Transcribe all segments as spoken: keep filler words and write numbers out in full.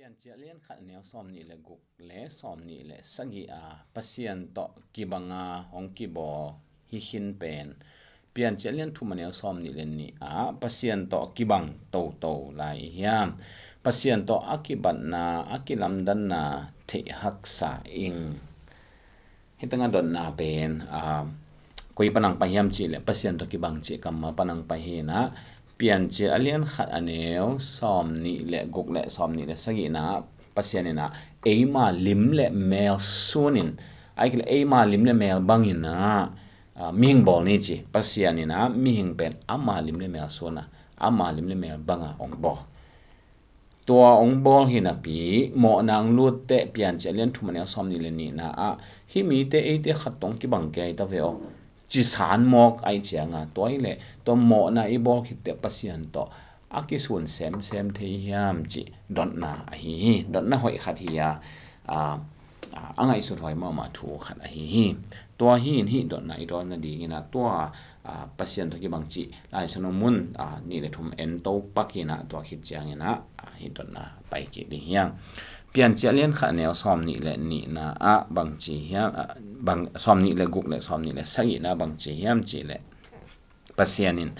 Piancil a lian khat a neu sawm nih le guk le sawm nih le sagih a Pasian tawh kibanga hong kibawl hi khin pen Piancil a lian thum a neu sawm nih le nih ah Pasian tawh kibang toto lai i hiam? Pasian tawh a kibatna, a kilamdanna theih haksa ing. Hih tengah dotna pen, aa, koi panang pai hiam cih leh Pasian tawh kibang cih kammal panang pai hi inah, Piancil a lian khat a neu sawm nih le guk le sawm nih le sagihna ah Pasian inah eima lim le mel sunin, ai kile eima lim le mel bang inah, aa, mihing bawl ni ci. Pasian inah mihing pen ama lim le mel suna, ama lim le mel banga ong bawl. Tua ong bawl hi napi, mawhna ong lutte Piancil a lian thum a neu sawm nih le nihna ah, hih mite eite khat tawh kibang kei ta ve aw, ci san mawk ai cianga, tua hi leh tua mawhna i bawl khitte Pasian tawh a kisun semsem thei hiam cih dotna ahi hi. Dotna hoih khat hi a, a, a, a ngaihsut huai mahmah thu khat ahi hi. Tua hi in hih dotna i dawn nadingin ah tua, a, Pasian tawh kibang cih Lai Siangtho mun, a, nih le thum en to pak inah tua khit ciangin ah, a, hih dotna pai kik ding hiam? Piancil a lian khat a neu sawm nih le nihna ah bang ci hiam, a, bang, sawm nih le guk le sawm nih le sagihna bang ci hiam cih leh Pasian in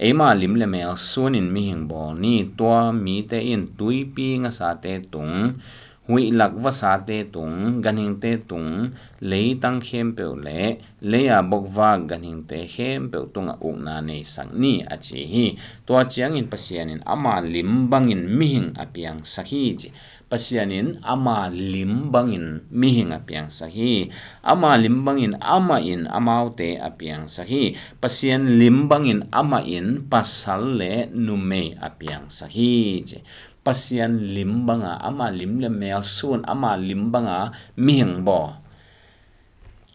eima lim le mel sunin mihing bawl ni. Tua mite in tuipi ngasate tung, huihlak vasate tung, ganhingte tung, leitang khempeuh le lei-a bokvak ganhingte khempeuh tungah ukna neisak ni, a ci hi. Tua ciangin Pasian in ama lim bangin mihing a piangsak hi ci. Pasian in ama lim bangin mihing a piangsak hi. Ama lim bangin amah in amaute a piangsak hi. Pasian lim bangin amah in pasal le numei a piangsak hi ci. Pasian lim banga, ama lim le mel sun, ama lim banga mihing bawl.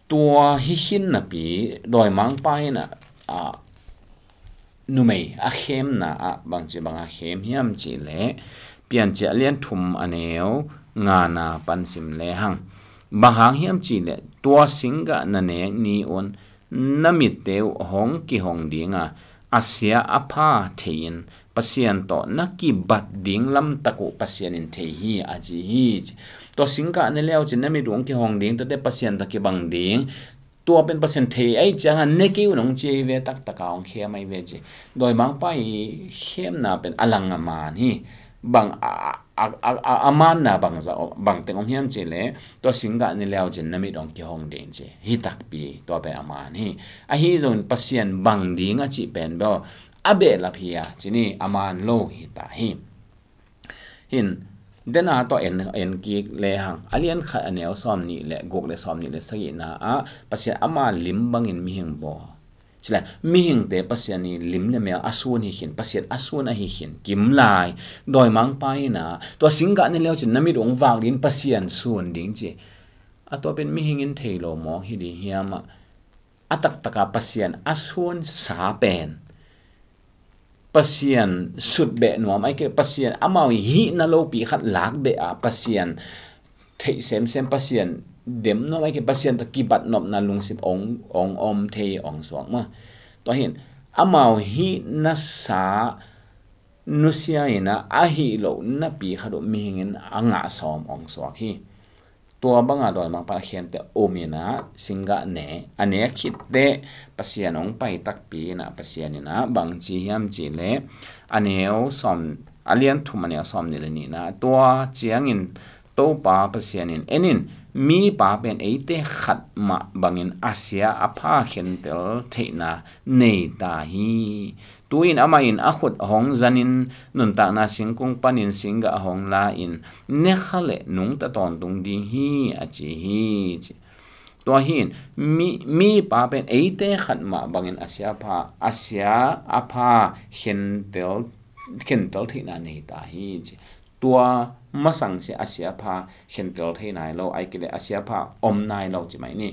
Tua hi khin napi, dawimangpa inah, a, numei a khemna ah bangci banga khem hiam cih leh Piancil a lian thum a neu ngana pan sim lehang. Bang hang hiam cih leh tua singgah na nek ni un na mitte uh hong kihong dinga, a sia a pha thei-in Pasian tawh na kibat ding lamtak uh Pasian in thei hi, a ci hi ci. Tua singgah ne leu cin na mit uh hong kihong ding, tuate Pasian tawh kibang ding. Tua pen Pasian thei ai cianga ne kei un hong ci ai ve, taktaka hong khem ai ve ci. Dawimangpa i khemna pen a lang a man hi. Bang a, a, a, a, a manna bang za, bang teng om hiam cih leh tua singgah ne leu cin na mit hong kihong ding ci. Hi takpi, tua pen a man hi. Ahi zongin Pasian bang ding a cih pen bel a behlap hi a, ci ni, a man lo hi ta hi. Hin, dena tawh en, en kik lehang, a lian khat a neu sawm nih le guk le sawm nih le sagihna ah Pasian ama lim bangin mihing bawl. Ci leh mihingte Pasian i lim le mel a sun hi khin, Pasian a sun ahi khin, kim lai. Dawimangpa inah tua singgah ne leu cin na mit uh hong vak ding, Pasian sun ding ci. A tua pen mihing in thei lo mawk hi ding hiam ah, a taktaka Pasian a sunsa pen Pasian sut beh nuam ai kei, Pasian amau i hihna lopi khat lak beh a, Pasian theih semsem, Pasian dem nuam ai kei, Pasian tawh kibat nopna lungsim ong, ong om thei ong suak maw. Tua hin amau hihna sa nusia inah a hih loh napi khat uh mihing in a ngah sawm ong suak hi. Tua banga dawimangpa a khemte um inah singgah ne, a ne khitte Pasian hong pai takpi inah Pasian inah bang ci hiam cih leh a neu sawm, a lian thum a neu sawm nih le nihna, tua ciangin Topa Pasian in, en in, mipa pen eite khat mah bangin a sia a pha khentel theihna nei ta hi. Tu-in amah in a khut hong zanin nuntakna singkung panin singgah hong la-in nekha le nungta tawntung ding hi, a ci hi ci. Tua hi in mi, mipa pen eite khat mah bangin a sia pha, a sia a pha khentel, khentel theihna nei ta hi ci. Tua masang sia a sia pha khentel thei nai lo, ai kile a sia pha om nai lo ci mai ni.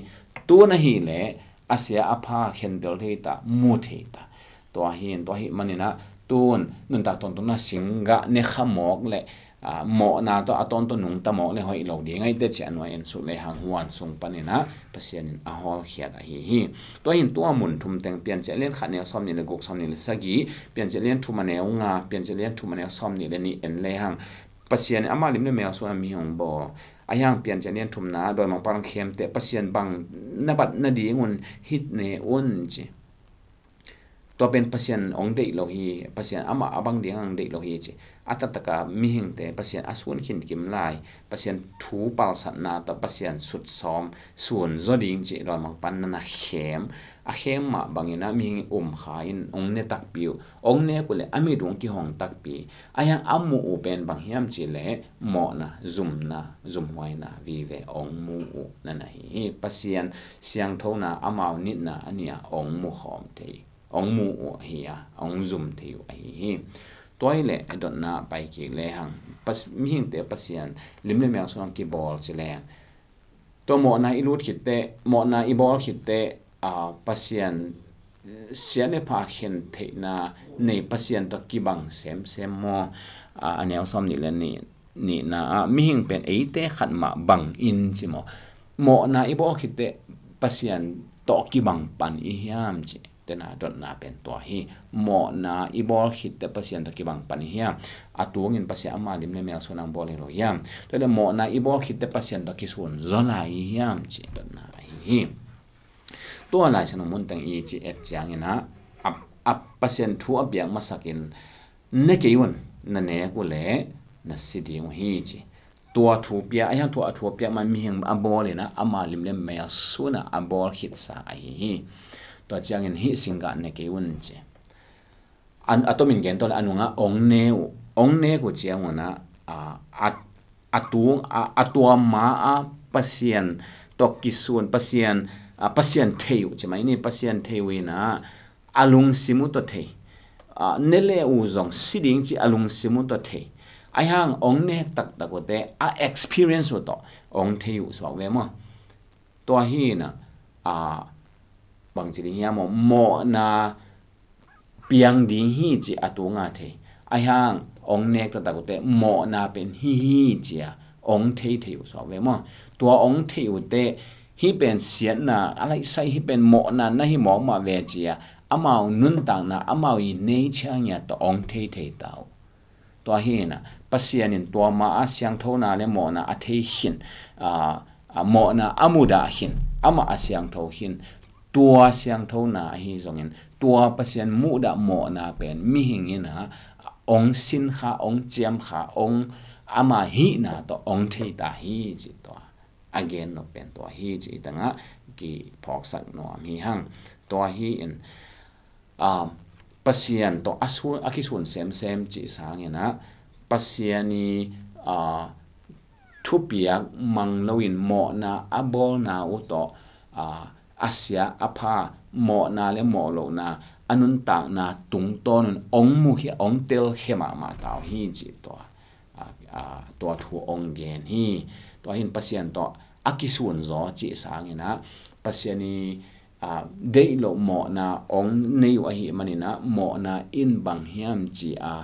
Tu na hi le a sia a pha khentel thei ta, mu thei ta. Tua hi in, tua hi maninah tun nuntak tawntungna singgah ne kha mawk le, aa, mawhna tawh a tawntung nungta mawk le hoih lo ding aite ci a nuai en suk le hang huan sung paninah Pasian in a hawlkhiat ahi hi. Tua hin tua mun thum teng Piancil a lian khat neu sawm nih le guk, sawm nih le sagih, Piancil a lian thum a neu nga, Piancil a lian thum a neu sawm nih le nih en le hang. Pasian in ama lim le mel suan a mihing hong bawl. Ahi hang Piancil a lian thumna, dawimangpa hong khemte Pasian bang na bat nadingun hih ne un ci. Tua pen Pasian hong deih lo hi, Pasian amah a bang ding hong deih lo hi ci. A taktak a mihingte Pasian a sun khinkim lai, Pasian thu palsatna tawh Pasian sutsawm sun zaw ding ci dawimangpa in na na khem. A khem mah bangin a mihing um kha in hong ne takpi uh, hong nek uh le a mit hong kihong takpi. Ahi hang a muh uh pen bang hiam cih leh mawhna, zumna, zumhuaina vive hong mu uh na na hi hi. Pasian siangthona amau nitna a nih a hong mu khawm thei, hong mu uh ahi a, hong zum thei uh ahi hi. Tua hi leh dotna pai kik lehang, Pas-, mihingte Pasian lim le mel suan kibawl ci lehang, tua mawhna i lut khitte, mawhna i bawl khitte, a, Pasian siat le pha khen theihna nei Pasian tawh kibang semsem maw? A, a neu sawm nih le nih, nihna ah mihing pen eite khat mah bang in ci maw? Mawhna i bawl khitte Pasian tawh kibang pan i hiam ci. Tena dotna pen tua hi. Mawhna i bawl khitte Pasian tawh kibang pan i hiam? A tungin Pasian ama lim le mel suan hong bawl hi lo hiam? Tua le mawhna i bawl khitte Pasian tawh kisun zaw lai i hiam ci dotna ahi hi. Tua Lai Siangtho mun teng i ci et ciangin a, a, a Pasian thu a piak masakin ne kei un, na nek uh le na si ding uh hi ci. Tua thu pia, ahi hang tua a thu a piak ma mihing a bawl in a, ama lim le mel suan a a bawl khitsa ahi hi. Tua ciangin hih singgah ne kei un ci. A, a tomin gen tawh le a nungah hong ne uh, hong nek uh ciangun a, a, a, a tung, a, a tua ma a Pasian tawh kisun, Pasian, a, Pasian thei uh ci mai ni, Pasian thei uh in a, a lungsim uh tawh thei. A, ne le uh zong si ding ci a lungsim uh tawh thei. Ahi hang hong nek taktak uh te a experience uh tawh hong thei uh suak ve maw? Tua hi na, a, bang ci ding hiam maw? Mawhna piang ding hi ci a tunga thei. Ahi hang hong nek taktak uh te mawhna pen hi hi ci a hong thei thei uh suak ve maw? Tua hong thei uh te hih pen siatna a laisai, hih pen mawhna na hi mawk mah ve ci a amau nuntakna, amau i nei ciang ia tawh hong thei thei ta uh. Tua hi na, Pasian in tua ma a siangthona le mawhna a thei khin, a, a mawhna a mudah khin, amah a siangtho khin, tua siangthona ahi zongin, tua Pasian mudah mawhna pen mihing in a hong sin kha, hong ciam kha, hong ama hihna tawh hong thei ta hi ci tua. A gen nop pen tua hi ci i tangah kiphawksak nuam hi hang. Tua hi in, a, Pasian tawh a sun, a kisun semsem cih sangin a, Pasian i, a, thupiak mang loin mawhna a bawlna uh tawh, a, a sia a pha, mawhna le mawh lohna a nuntakna tungtawn un hong mukhia, hong telkhia mahmah ta uh hi cih tua, a, a, tua thu hong gen hi. Tua hin Pasian tawh a kisun zaw cih sangin a, Pasian i, a, deih loh mawhna hong nei uh ahih manin a, mawhna in bang hiam ci a,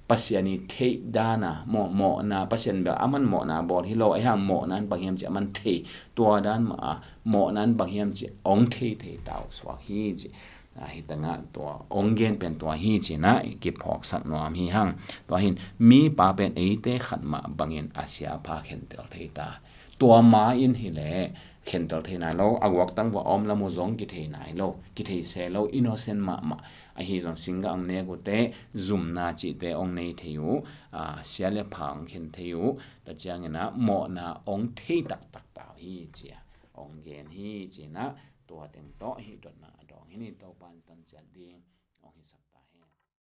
Pasian i theih dan a, maw, mawhna, Pasian bel a man mawhna bawl hi lo, ahi hang mawhna in bang hiam ci a man thei, tua dan mah a, mawhna in bang hiam ci hong thei thei ta uh suak hi ci. A, hi tangah tua hong gen pen tua hi ci na kiphawksak nuam hi hang. Tua hin mipa pen eite khat mah bangin a sia a pha khentel thei ta. Tua ma in hi leh khentel thei nai lo, a guak tang vua a om lam uh zong kithei nai lo, kithei se lo, innocent mahmah. Ahi zong singgah hong nek uh te, zumna cihte hong nei thei uh, a, sia le pha hong khen thei uh, tua ciangin a mawhna hong thei taktak ta uh hi ci a hong gen hi ci na, tua teng tawh hih dotna a dawng hi ni. Topa in tan ciat ding hong hisak ta hen.